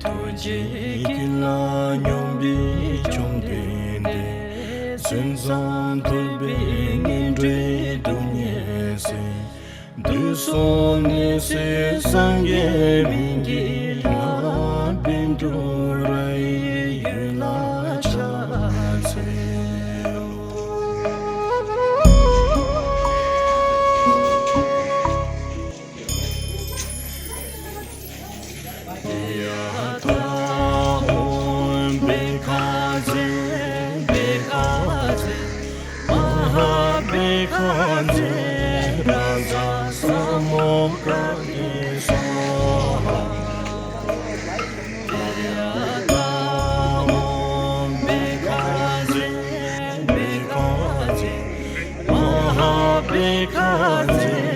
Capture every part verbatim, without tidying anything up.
ཐུགས་རྗེའི་དཀྱིལ་ལ་སྙོམས་པའི་བཅོམ་ལྡན་འདས། མཚན་ཙམ་ཐོས་པས་ངན་འགྲོའི་སྡུག་བསྔལ་སེལ། དུས་གསུམ་ནི་སྲས་སངས་རྒྱས་མི་བསྐྱོད་ལྷ། པཎ་གྲུབ་ར་ཡི་ཡུལ་ལ་ཕྱག་འཚལ་ལོ། ཡ་ཐཱ། ཨོཾ་བྷཻ་ཥ་ཛྱེ་བྷཻ་ཥ་ཛྱེ་མ་ཧཱ་བྷཻ་ཥ་ཛྱེ་རཱ་ཛ་ས་མུདྒ་ཏེ་སྭཱ་ཧཱ། ཡ་ཐཱ། ཨོཾ་བྷཻ་ཥ་ཛྱེ་བྷཻ་ཥ་ཛྱེ་མ་ཧཱ་བྷཻ་ཥ་ཛྱེ་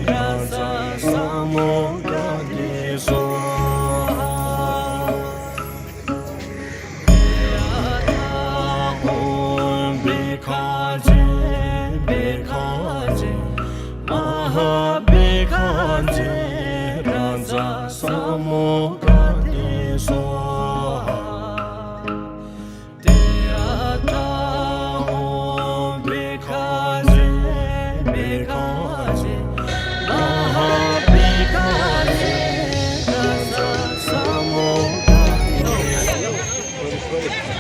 རཱ་ཛ་ས་མུདྒ་ཏེ་སྭཱ་ཧཱ། ཡ་ཐཱ། ཨོཾ་བྷཻ་ཥ་ཛྱེ་བྷཻ་ཥ་ཛྱེ་མ་ཧཱ་བྷཻ་ཥ་ཛྱེ་རཱ་ཛ་ས་མུདྒ་ཏེ་སྭཱ་ཧཱ། ཏདྱ་ཐཱ། ཨོཾ་བྷཻ་ཥ་ཛྱེ་བྷཻ་ཥ་ཛྱེ་མ་ཧཱ་བྷཻ་ཥ་ཛྱེ་རཱ་ཛ་ས་མུདྒ་ཏེ་སྭཱ་ཧཱ།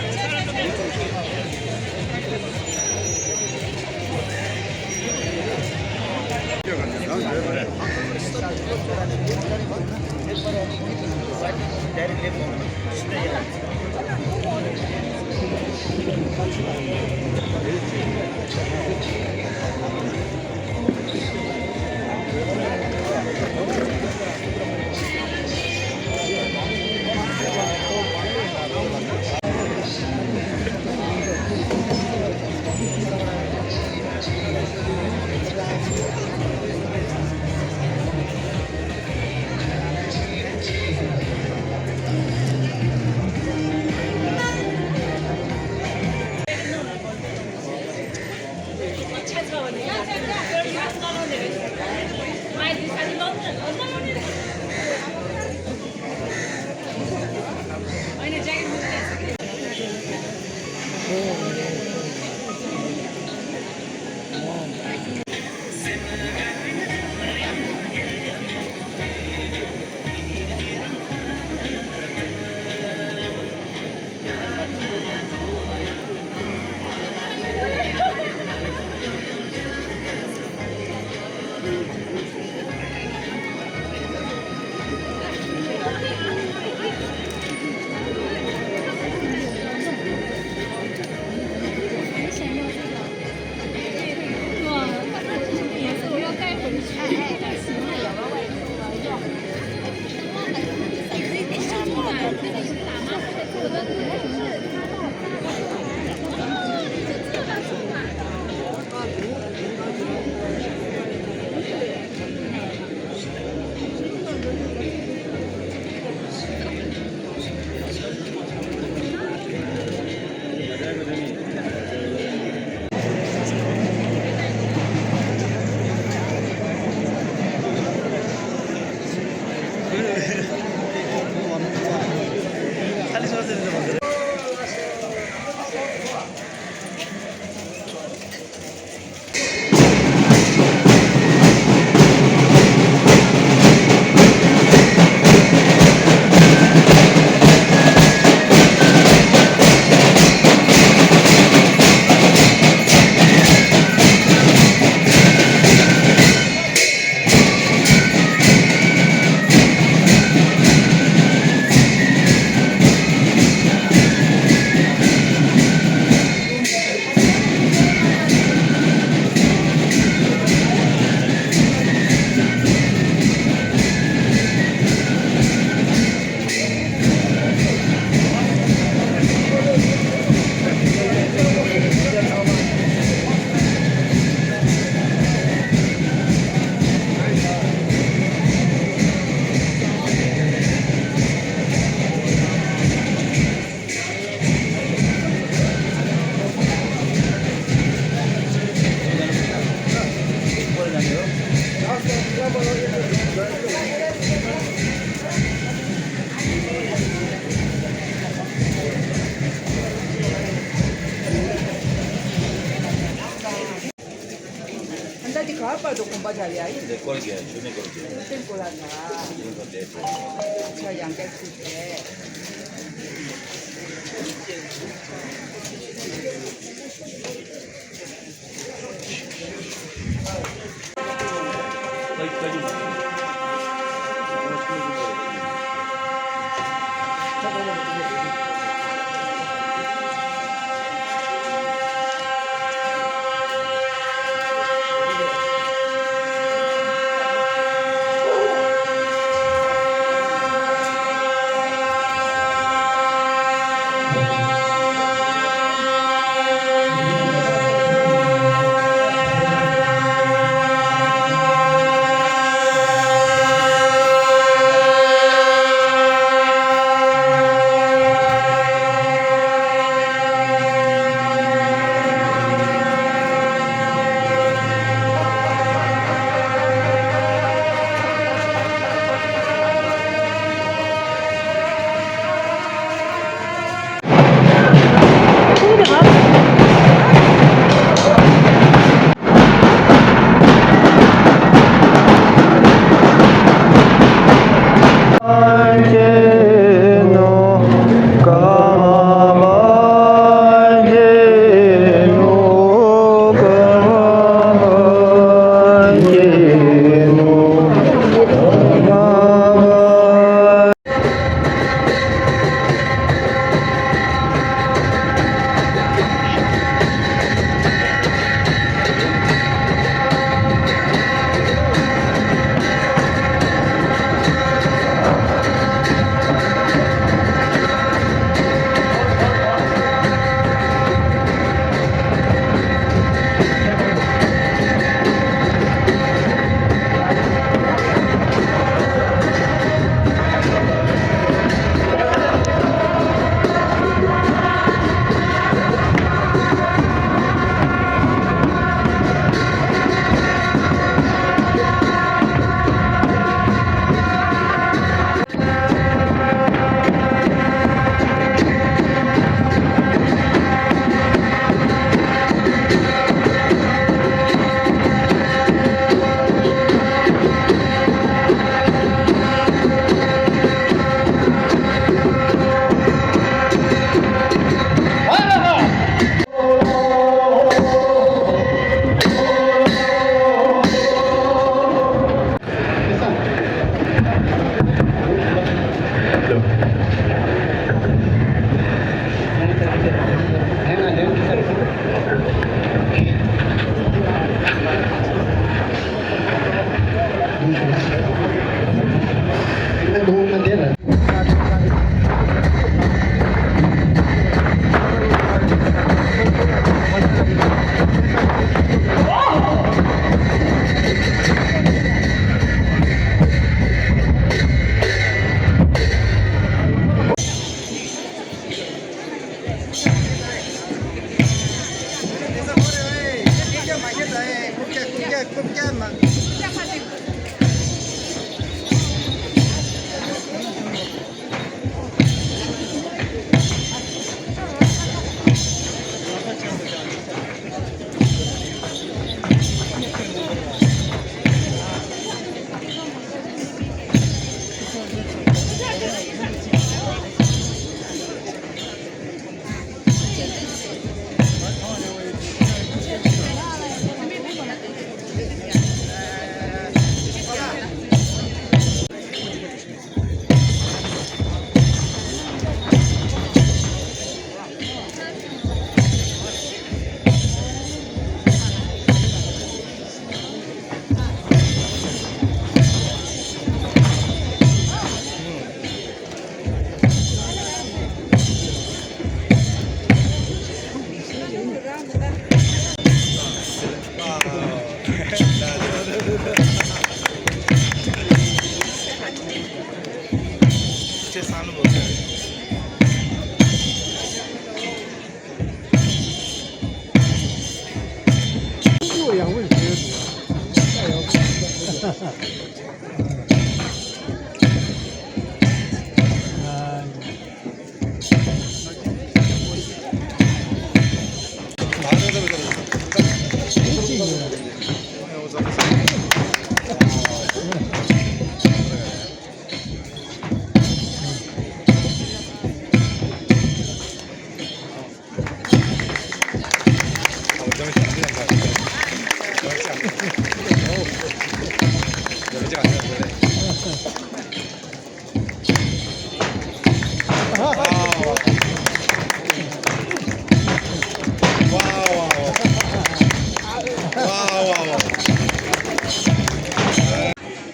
བ་འདྲ་ཡ་ཡིན། འདི་སྐོར་གྱི་ཆུ་ནི་སྐོར་གྱི། ཆུ་ནི་སྐོར་ལ་ན། ཆ་ཡང་སྐད་ཆུ་དེ།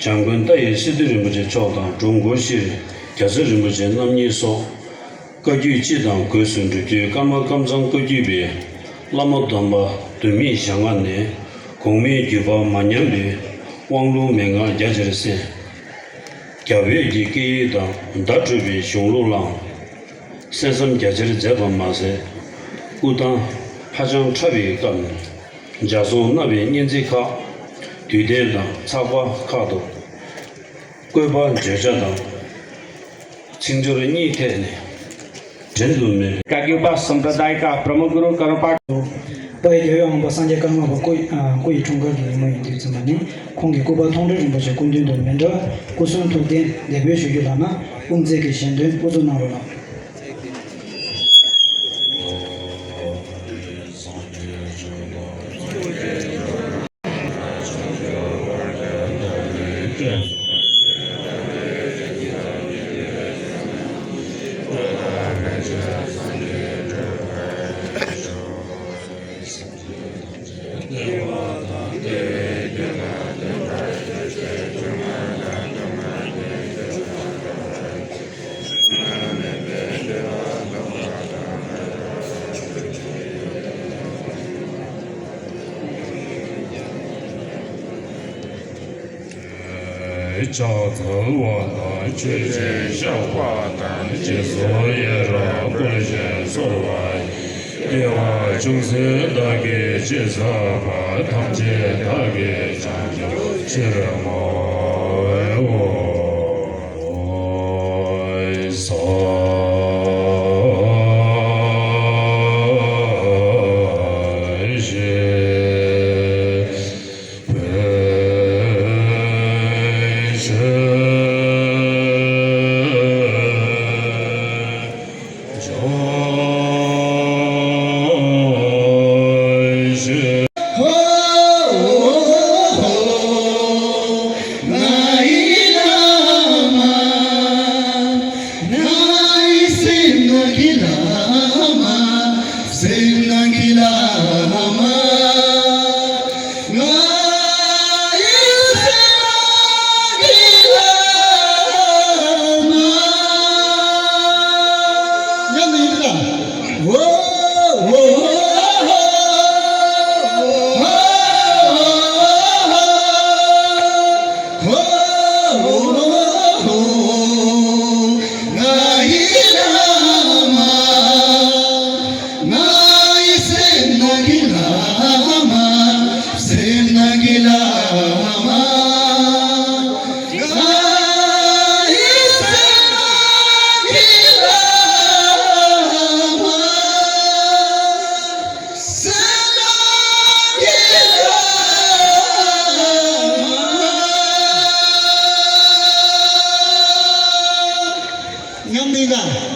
འཇམ་མགོན་ཏཱ་ཡེ་སི་ཏུ་རིན་པོ་ཆེ་མཆོག་དང་འབྲོམ་སྒོར་བཞིར་རྒྱལ་ཚབ་རིན་པོ་ཆེ་རྣམ་གཉིས་སོགས། བཀའ་བརྒྱུད་སྤྱི་དང་སྒོས་སུ་འགྲུབ་བརྒྱུད་ཀརྨ་ཀཾ་ཚང་བཀའ་བརྒྱུད་པའི་བླ་མ་སྡོམ་པ་གདོད་མའི་ཞལ་སྔ་ནས་གོང་མའི་བརྒྱུད་པ་མ་ཉམས་པའི་དབང་ལུང་མན་ངག་རྒྱ་ཆེར་གསན། རྒྱ་བོད་ཀྱི་སྐད་ཡིག་དང་བརྡ་སྤྲོད་པའི་གཞུང་ལུགས་ལའང་གསན་བསམ་རྒྱ་ཆེར་མཛད་པ་མ་ཟད། སྐུ་ཐང་ཧ་ཅང་ཕྲ་བའི་སྐབས་ནས་ལྗགས་རྩོམ་གནང་བའི་སྙན་ཚིག་ཁག་དུས་དེབ་དང་ཚགས་པར་ཁག་ཏུ་བཀོད་པ་བརྗོད་བྱ་དང་། ཚིག་སྦྱོར་གཉིས་ཐད་ནས་འགྲན་དུ་མེད་པའི། བཀའ་བརྒྱུད་པ་སམ་པྲ་དཱ་ཡི་ཀ་པྲ་མུ་གུ་རུ་ཀ་རུ་པ། དཔལ་རྒྱལ་བའི་དབང་པོ་སངས་རྒྱས་ཀརྨ་པ་སྐུ་ཨ་སྐུ་ཡི་འཁྲུངས་སྐར་གྱི་ཉིན་མོ་ཡིན་དུས་ཙམ་པ་ནི་ཁོང་གི་སྐུ་པར་མཐོང་གྲོལ་རིན་པོ་ཆེ་སྐུ་མདུན་དུ་མཎྜལ་སྐུ་གསུང་ཐུགས་རྟེན་འདེགས་འབུལ་ཞུ་རྒྱུ་ལགས་ན་དབུ་མཛད་ཀྱི་ཞལ་འདོན་དབུ་འཛུགས་གནང་རོགས་གནང་། ཕྱག་འཚལ་བ་དང་མཆོད་ཅིང་བཤགས་པ་དང་། རྗེས་སུ་ཡི་རང་བསྐུལ་ཞིང་གསོལ་བ་ཡི། དགེ་བ་ཅུང་ཟད་བདག་གིས་ཅི་བསགས་པ། ཐམས་ཅད་བདག་གིས་བྱང་ཆུབ་ཕྱིར་བསྔོའོ། མཉམ་འདི་ལ།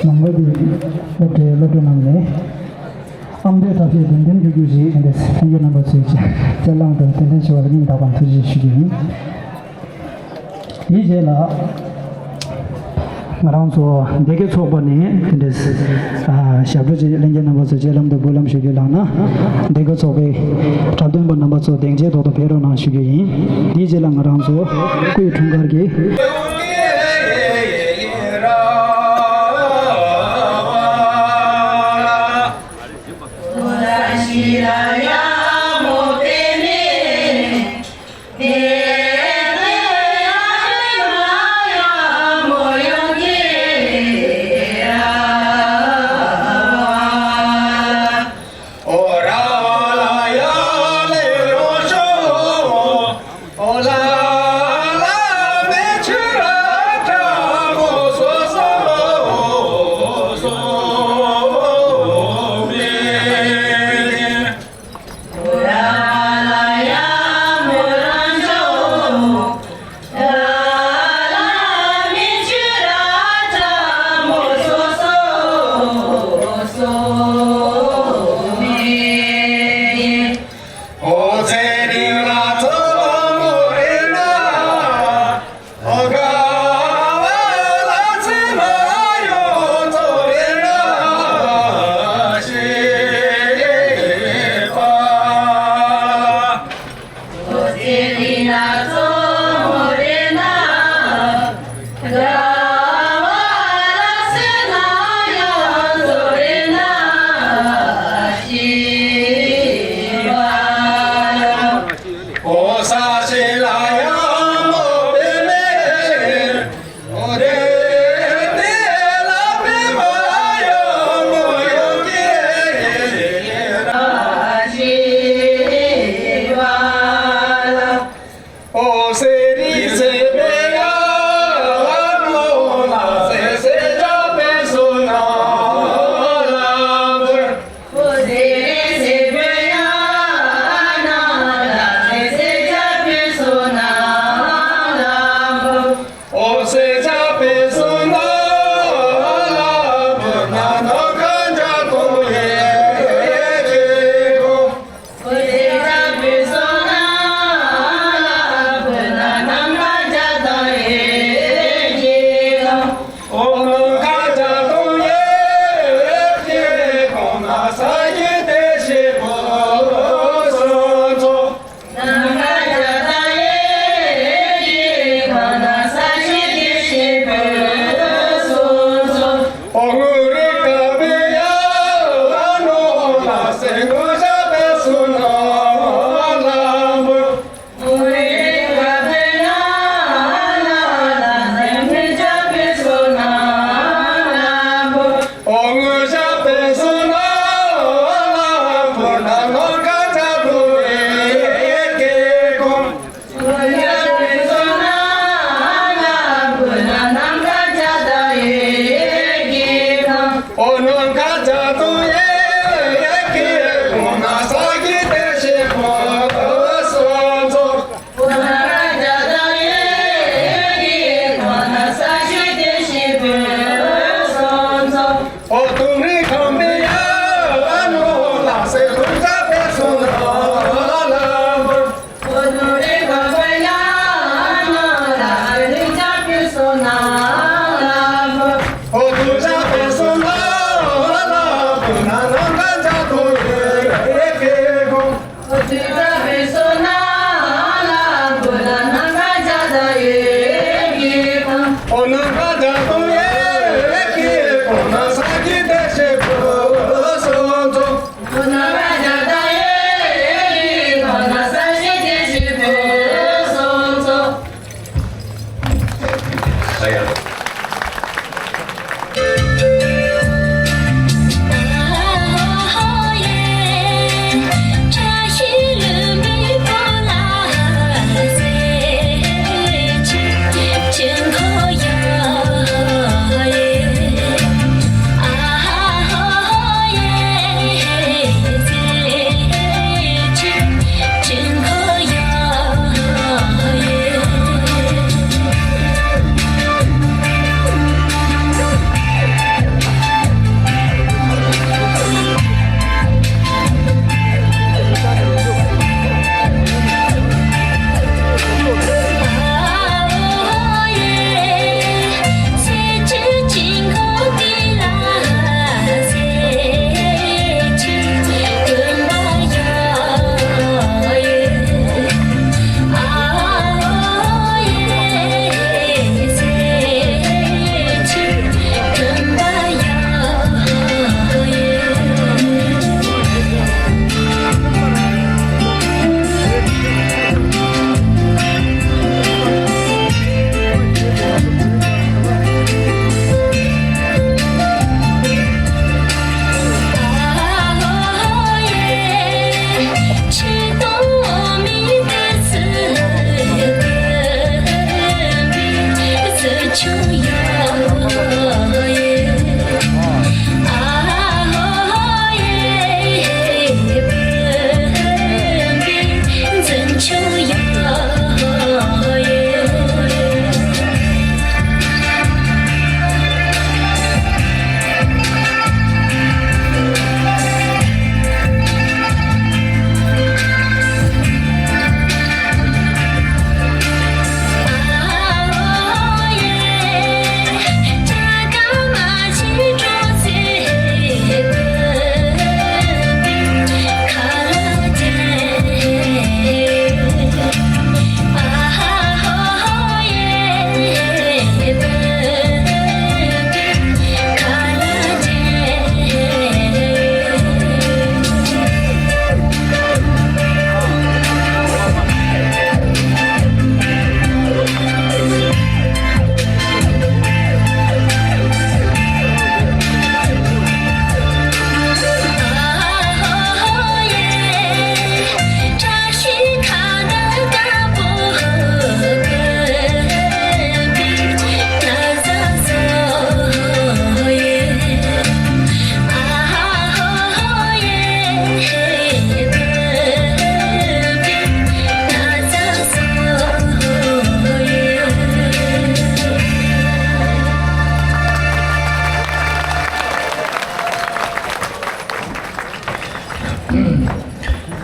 མང་པོ་དེ་སློབ་གྲྭའི་སློབ་གྲྭ་ནང་ནས་ཨ་མདོའི་ཐབས་ཤེས་དོན་ལྡན་སྤྲུལ་སྐུ་ཞིག་ཨེ་འདྲས་ལྷན་རྒྱས་རྣམ་པ་ཚོས་ཅི་ལང་དང་རྟེན་འབྲེལ་ཞུ་བར་སྙིང་ཐག་པ་ཐུགས་རྗེ་ཞུ་རྒྱུ་ཡིན། དེའི་རྗེས་ལ་ང་རང་ཚོ་སྡེ་དགེ་ཚོགས་པ་ནས་དེ་འདྲས་ཞབས་བྲོ་ཅིག་ལྷན་རྒྱས་རྣམ་པ་ཚོ་རྗེས་ལམ་དུ་འབུལ་ལམ་ཞུ་རྒྱུ་ལགས་ན། སྡེ་དགེ་ཚོགས་པའི་འཁྲབ་སྟོན་པ་རྣམ་པ་ཚོ་སྡིངས་ཆའི་ཐོག་ཏུ་ཕེབས་རོགས་གནང་ཞུ་རྒྱུ་ཡིན། དེའི་རྗེས་ལ་ང་རང་ཚོ་སྐུའི་འཁྲུངས་སྐར་གྱི།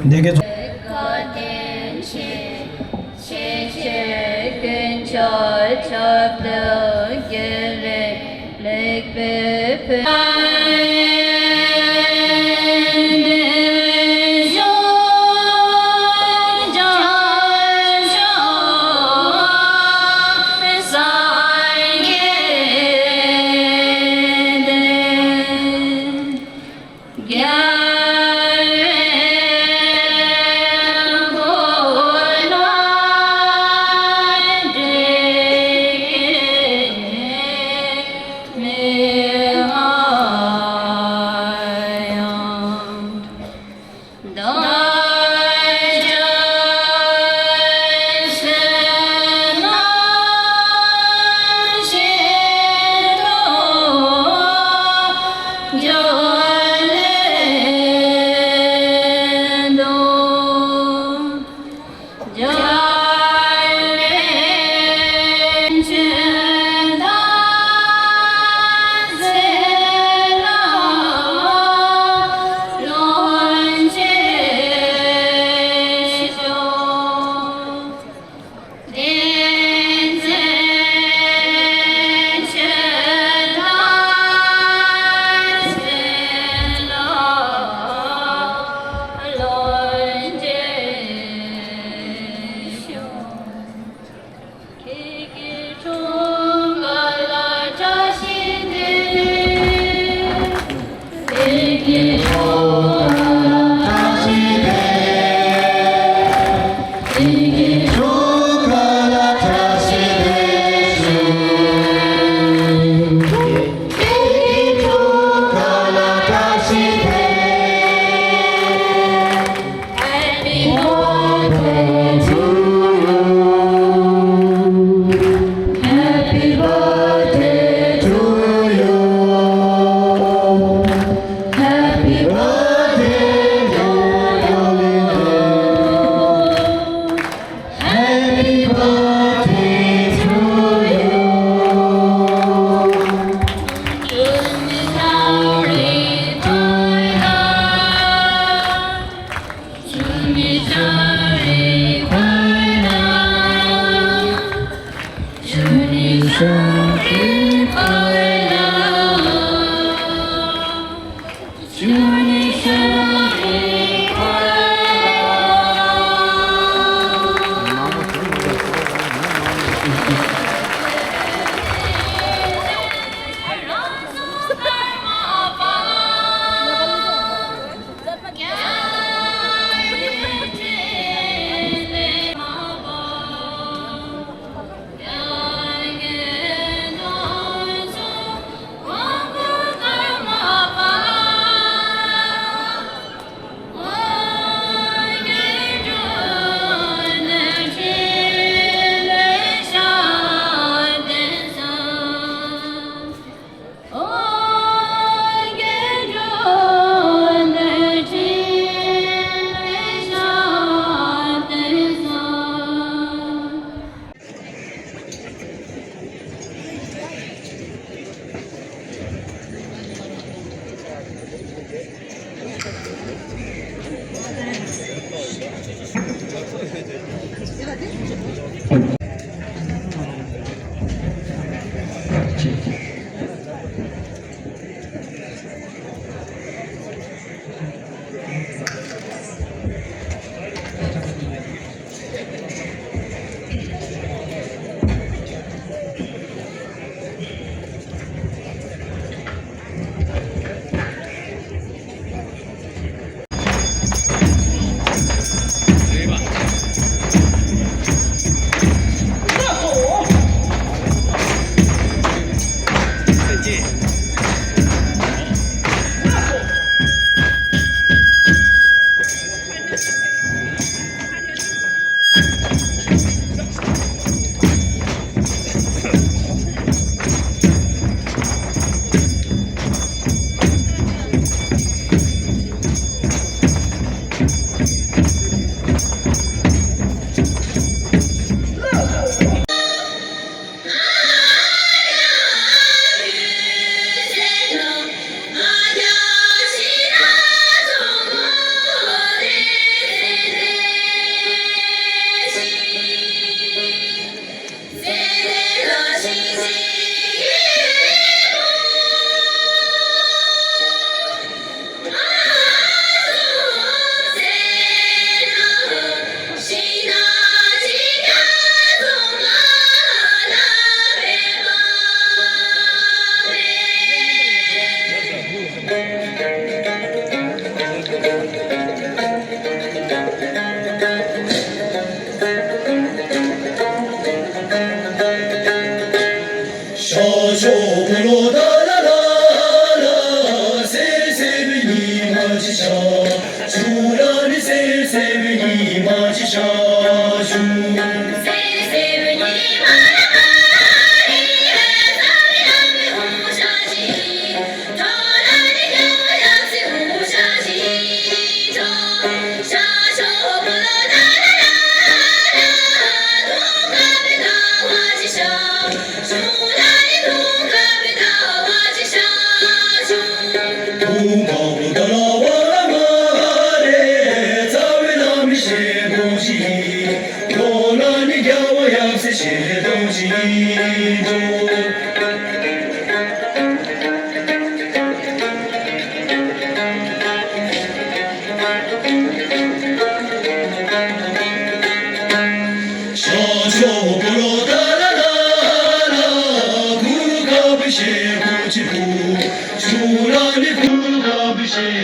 འདི་གའི་ཚོགས། ལེགས་པའི་ཕན། Happy birthday to you. Happy birthday to you. Happy birthday, dear Yolande. Happy birthday to you. ཕྱག་དང་རོ་ལ་བརྩོན་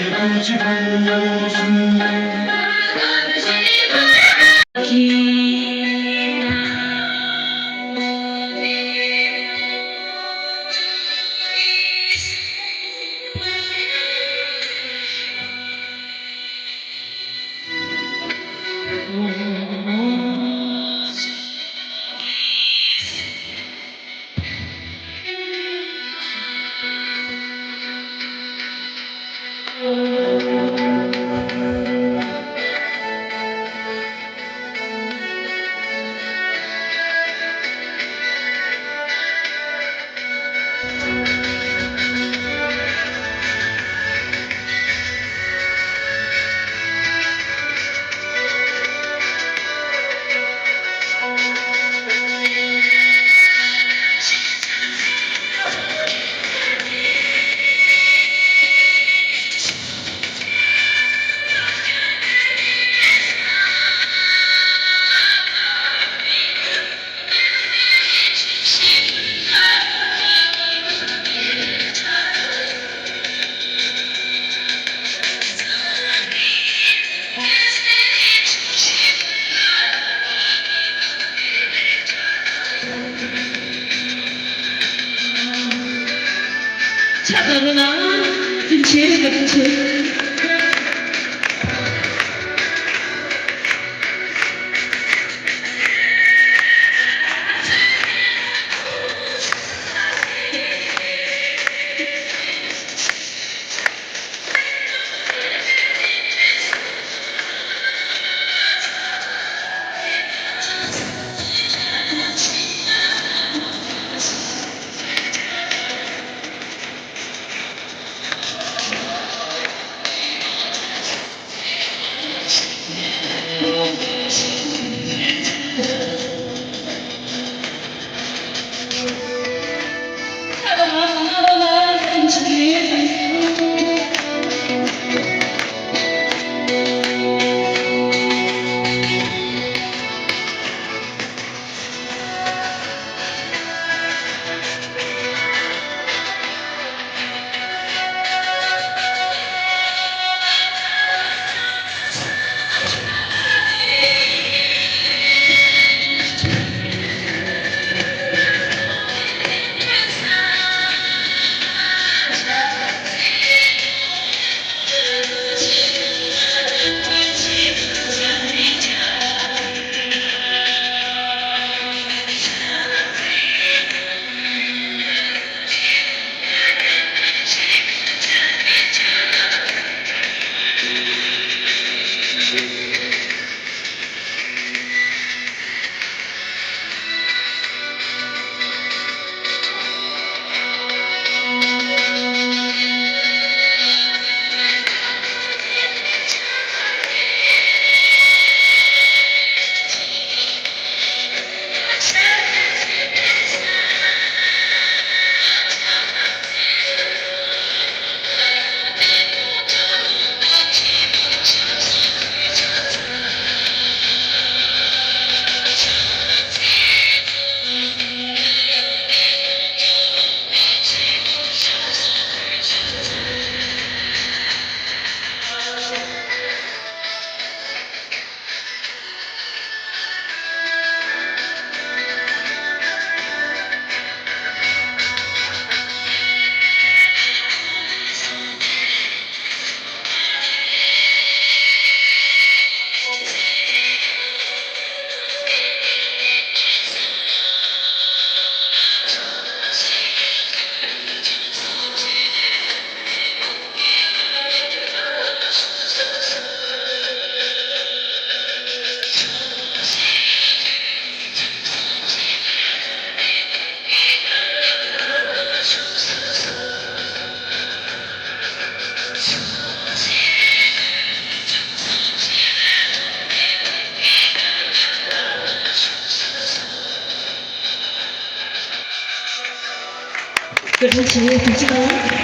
བྱེད་བཀའ་དྲིན་ཆེ། བཀའ་དྲིན་ཆེ། ཐུགས་རྗེ་གནང་།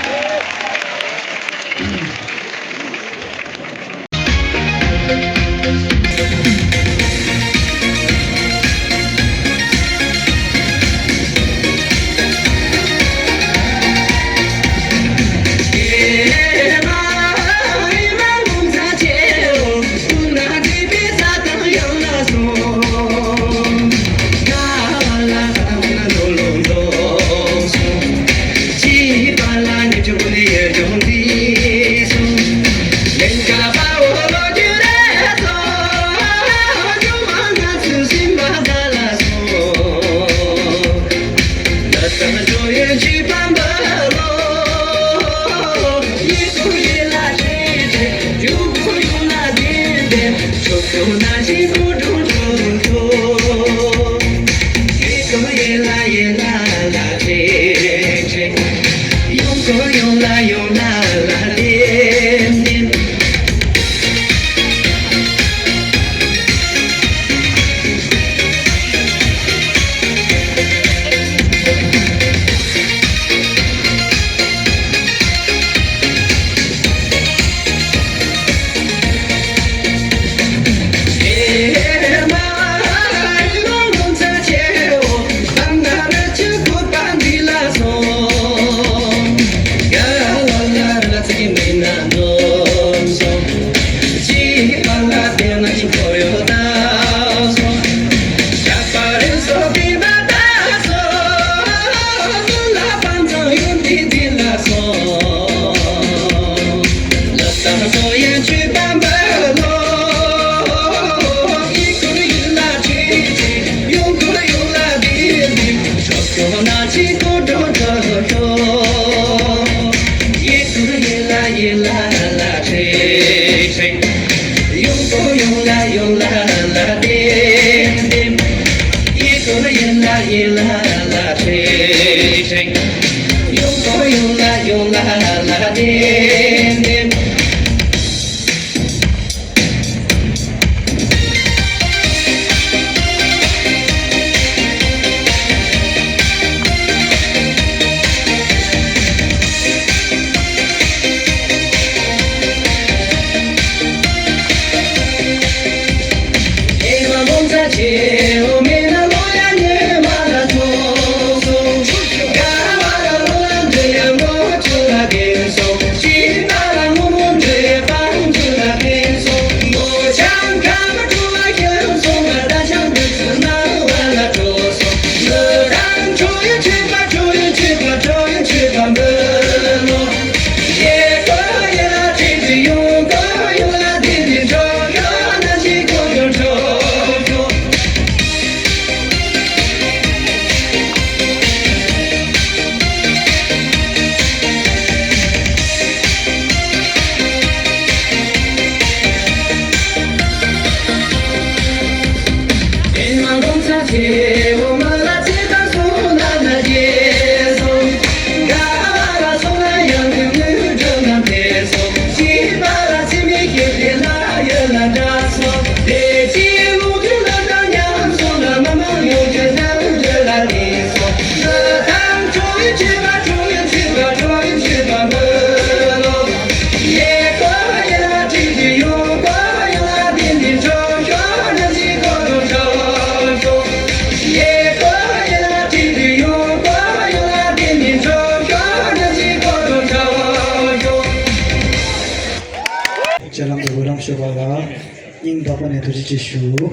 ལྕགས་ལམ་དུ་འགྲོ་ལམ་ཞུ་བ་ལ་སྙིང་ཐག་པ་ནས་ཐུགས་རྗེ་ཆེ་ཞུ། ལྷན་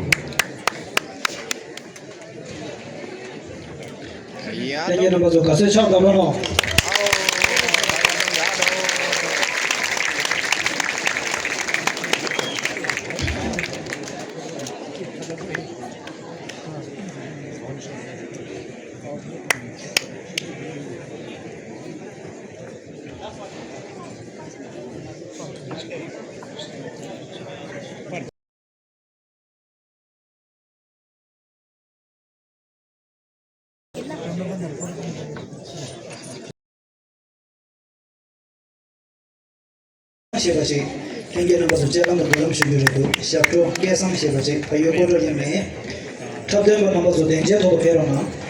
རྒྱས་རྣམ་པ་ཚོ་ག་ཚོད་ཆགས་བསྡད་པ་ནོ། ཞེས་པ་ཞིག་ལྷན་རྒྱས་རྣམ་པ་ཚོ་སྤྱན་ལམ་དུ་འགྲོ་ལམ་ཞུ་རྒྱུ་རེད་འདུག་ཞབས་བྲོ་སྐལ་བཟང་ཞེས་པ་ཞིག་ཕ་ཡུལ་སྤོ་བྲོ་ཡིན་མིན། འཁྲབ་སྟོན་པ་རྣམ་པ་ཚོ་སྡིངས་ཆའི་ཐོག་ཏུ་ཕེབས་རོགས་གནང་།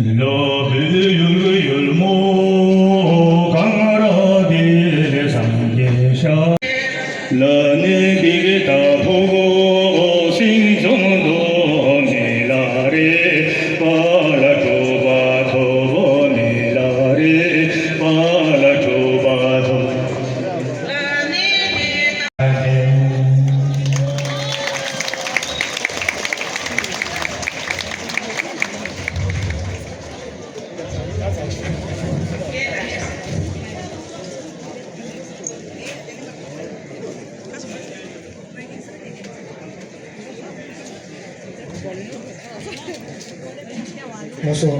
ལ་ཕུལ་ཡུལ་ཡུལ་མོ་གངས་ར་དེ་སངས་རྒྱས་ཤ། ལ་ནི་དེ་ད་ཕོ་སིང་ཙོང་དོ་མི་ལ་རེ་པ་ལ་གྲུ་པ་ཐོ་བོ་མི་ལ་རེ་པ་ལ་གྲུ་པ་ཐོ། ལགས་སོ།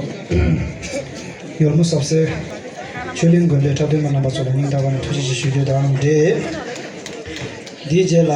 ཡོལ་མོ་ཟབ་གསལ་ཆོས་གླིང་དགོན་པའི་འཁྲབ་སྟོན་པ་རྣམ་པ་ཚོ་ལ་སྙིང་ཐག་པ་ནས་ཐུགས་རྗེ་ཆེ་ཞུ་རྒྱུ་དང་འབྲེལ། འདིའི་རྗེས་ལ།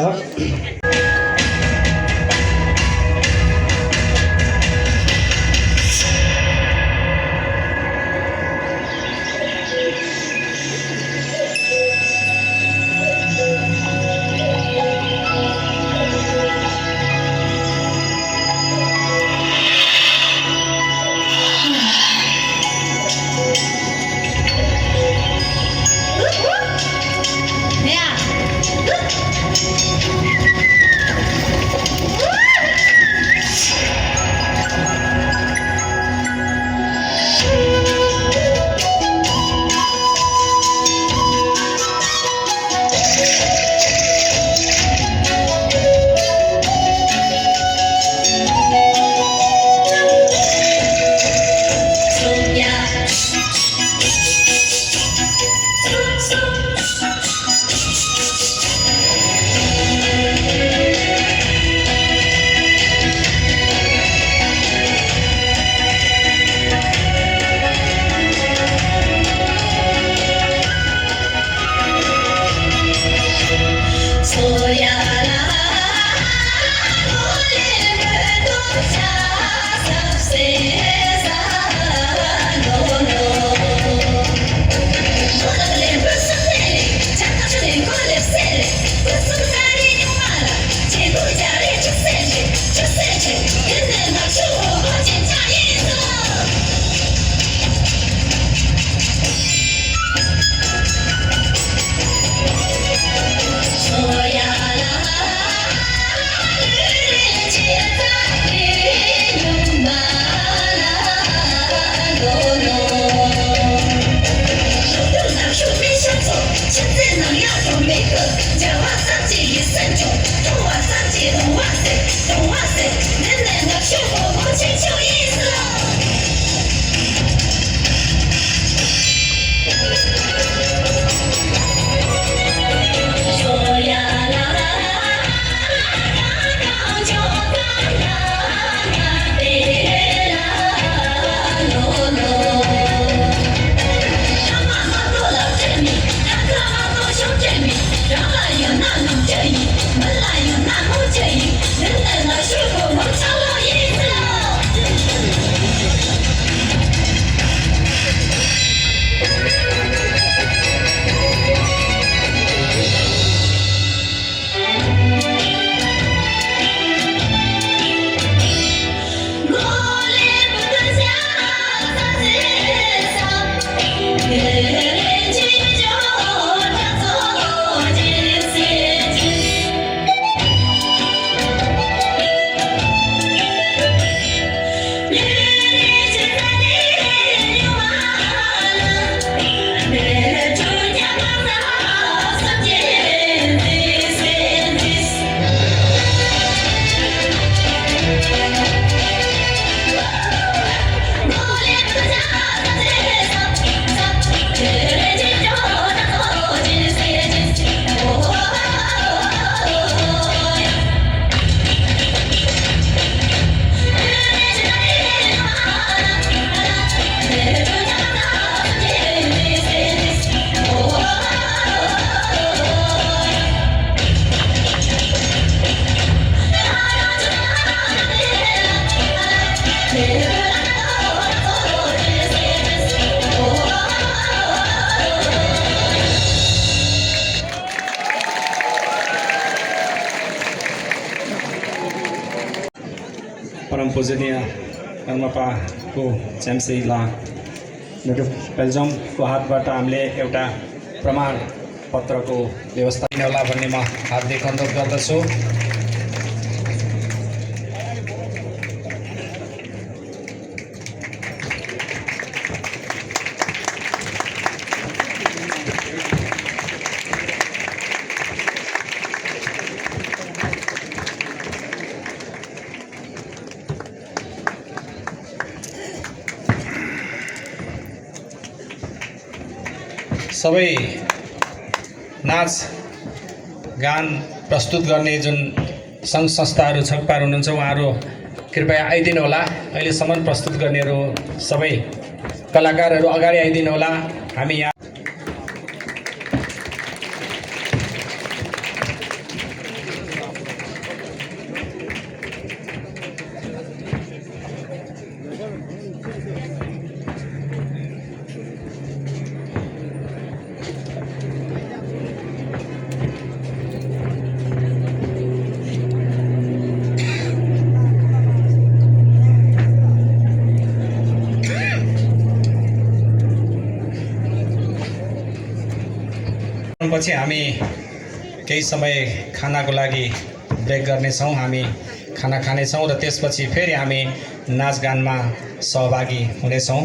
पूजनीय कर्मपाको च्याम्से ला, मेरो पेल्जोमको हातबाट हामीले एउटा प्रमाण पत्रको व्यवस्था दिनुहोला भन्ने म हार्दिक अनुरोध गर्दछु। सबै नाच गान प्रस्तुत गर्ने जुन सङ्घ संस्थाहरू छलपार हुनुहुन्छ, उहाँहरू कृपया आइदिनु होला। अहिलेसम्म प्रस्तुत गर्नेहरू सबै कलाकारहरू अगाडि आइदिनु होला। हामी यहाँ पछि हामी केही समय खानाको लागि ब्रेक गर्नेछौँ। हामी खाना खानेछौँ र त्यसपछि फेरि हामी नाचगानमा सहभागी हुनेछौँ।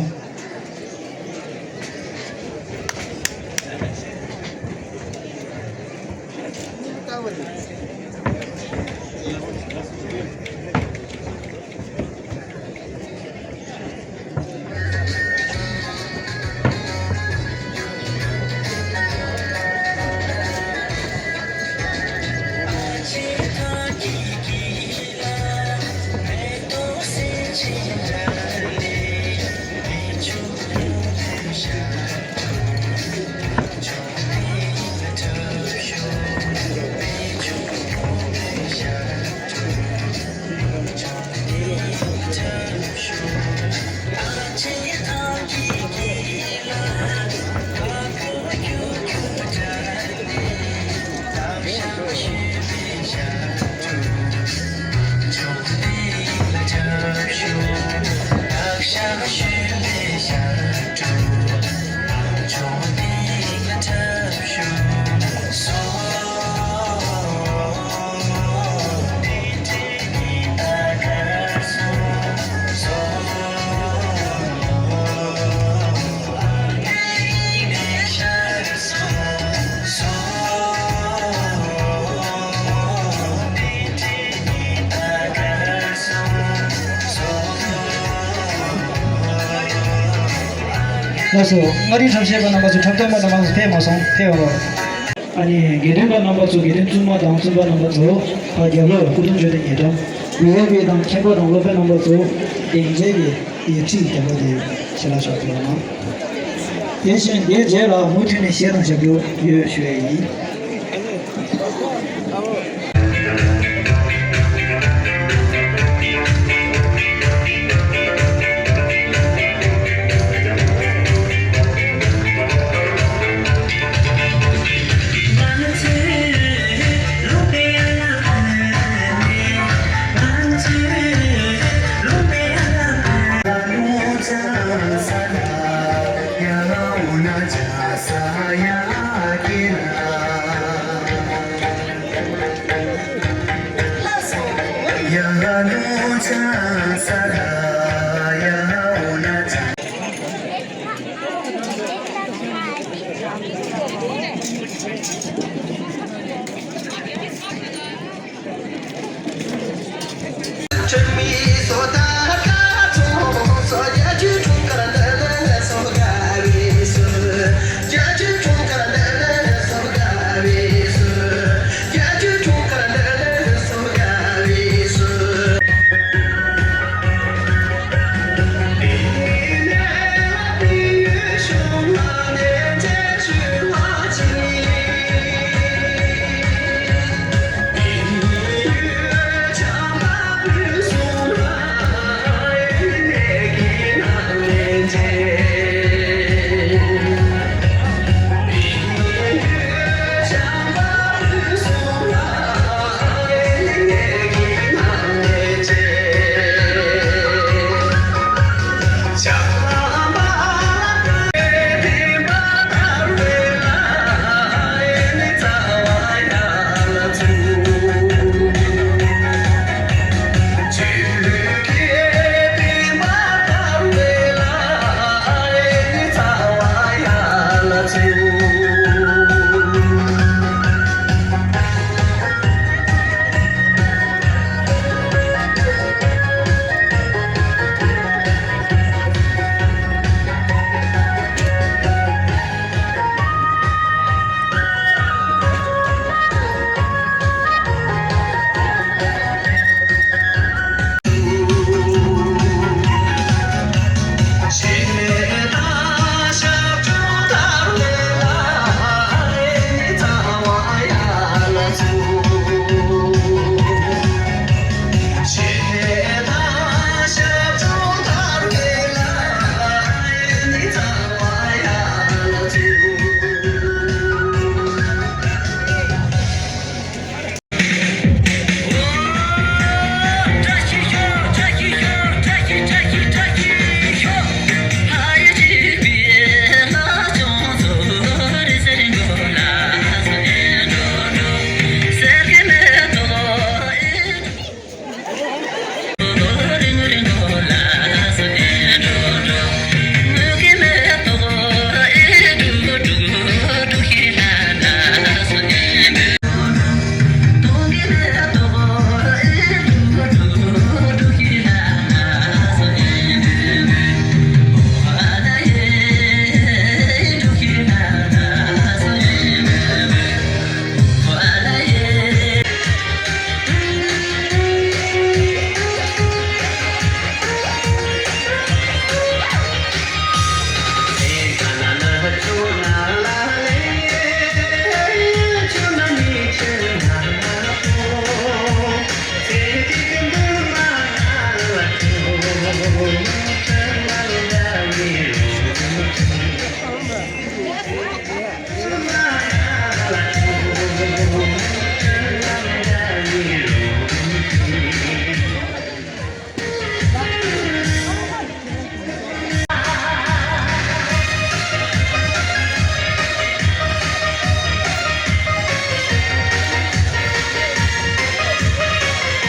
ལགས་སོ། མངའ་རིས་འཁྲབ་གཞས་པ་རྣམ་པ་ཚོ། འཁྲབ་སྟོན་པ་རྣམ་པ་ཚོ་ཕེབས་མ་སོང་། ཕེབས་རོགས། ཨ་ནི་དགེ་འདུན་པ་རྣམ་པ་ཚོ། དགེ་འདུན་བཙུན་མ་དང་བཙུན་པ་རྣམ་པ་ཚོ། ཕར་རྒྱབ་ལོགས་སྐུ་གདུང་བརྗོད་དོན་ཉེ་འགྲམ། བི་ཨེ་པི་དང་མཁན་པ་དང་སློབ་དཔོན་རྣམ་པ་ཚོ། སྡིངས་ཆའི་གི་ཡིག་ཁྲི་རྒྱབ་ལོགས་དེ་ཕྱི་ལ་ཤོག་ཟེར་བ་ན། དེ་བཞིན་དེའི་རྗེས་ལ་མུ་མཐུད་ནས་གཞས་དང་ཞབས་བྲོ་ཡོད་ཞུ་ཡ་ཡིན།